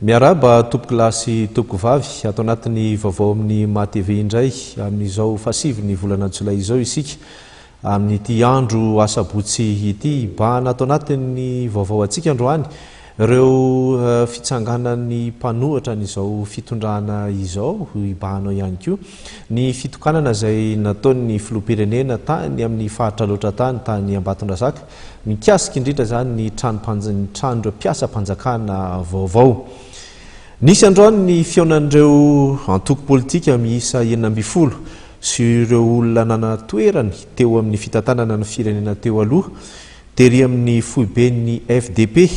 Miarahaba tompokolahy sy tompokovavy, ato anatin'ny vaovao amin'ny MATV indray amin'izao fahasivin'ny volana jolay izao isika amin'ity andro asabotsy ity. Hibahana ato anatin'ny vaovao antsika androany ireo fitsanganan'ny mpanohitra an'izao fitondrana izao, hibahana ao ihany koa ny fitokanana izay nataon'ny filoham-pirenena tany amin'ny faritra Alaotra tany, tany Ambatondrazaka. Mikasika indrindra izany ny tranom-panj ny tranon'ireo mpiasam-panjakana vaovao. Nisy androany ny fihaonan'ireo antoko politika miisa 16 sy ireo olona nanana toerany teo amin'ny fitantanana ny firenena teo aloha tery amin'ny foiben'ny FDP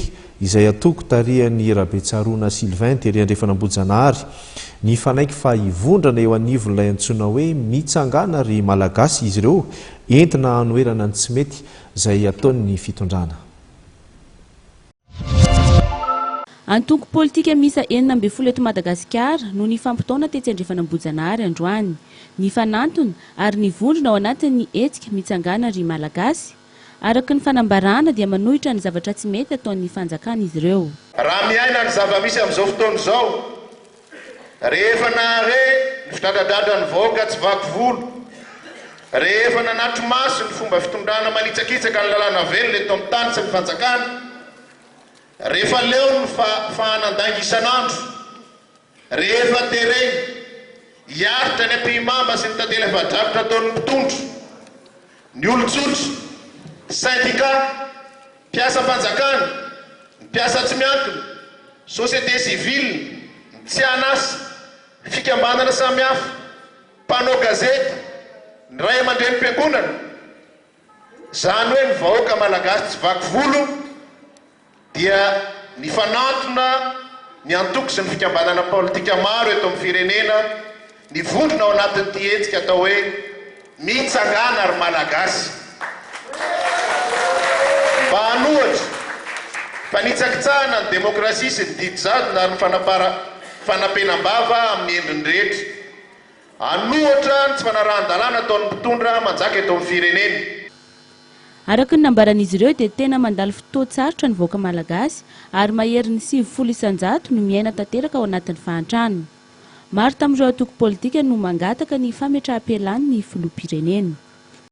izay antoko tarihan'i Rabetsaroana Sylvain tery Andrefanambohijanahary nifanaiky fa hivondrana eo anivon'ilay antsoina hoe Mitsangàna ry Malagasy izy ireo entina hanoherana ny tsy mety izay ataon'ny fitondrana. Antoko politika miisa 16 eto Madagasikara no nifampitaona tetsy Andrefanambohijanahary androany. Nifanantona ary nivondrona ao anatin'ny hetsika Mitsangàna ry Malagasy. Araka ny fanambarana dia manohitra ny zavatra tsy mety ataon'ny fanjakana izy ireo. Raha miaina ny zava-misy amin'izao fotoana izao, Rehefa nahare ny fidradradradran'ny vahoaka tsy vaky volo, rehefa nanatri-maso ny fomba fitondrana manitsakitsaka ny lalàna velona eto amin'ny tany sy ny fanjakana, rehefa leo ny fahanan-dainga isan'andro, rehefa terena hiaritra ny ampihimamba sy ny tantely afa-drakotra ataon'ny mpitondra, ny olon-tsotra, sendikà, mpiasam-panjakana, ny mpiasa tsy miankina, société civile, ny tsy an'asa, fikambanana samihafa, mpanao gazety, ny ray aman-drenim-piangonana, izany hoe ny vahoaka malagasy tsy vaky volo dia nifanantona ny antoko sy ny fikambanana politika maro eto amin'ny firenena nivondrona ao anatin'ity hetsika atao hoe Mitsangàna ry Malagasy! Mba hanohatra, fanitsakitsahana ny demokrasia sy ny didy jadona ary ny fanapara fanapenam-bava amin'ny endriny rehetra. Hanohatra ny tsy fanarahan-dalàna ataon'ny mpitondra manjaka eto amin'ny firenena. Araka ny nambaran'izy ireo dia tena mandalo fotoan-tsarotra ny vahoaka Malagasy ary maherin'ny 90% no miaina tanteraka ao anatin'ny fahantrana. Maro tamin'ireo antoko politika no mangataka ny fametraham-pialan'ny filoham-pirenena.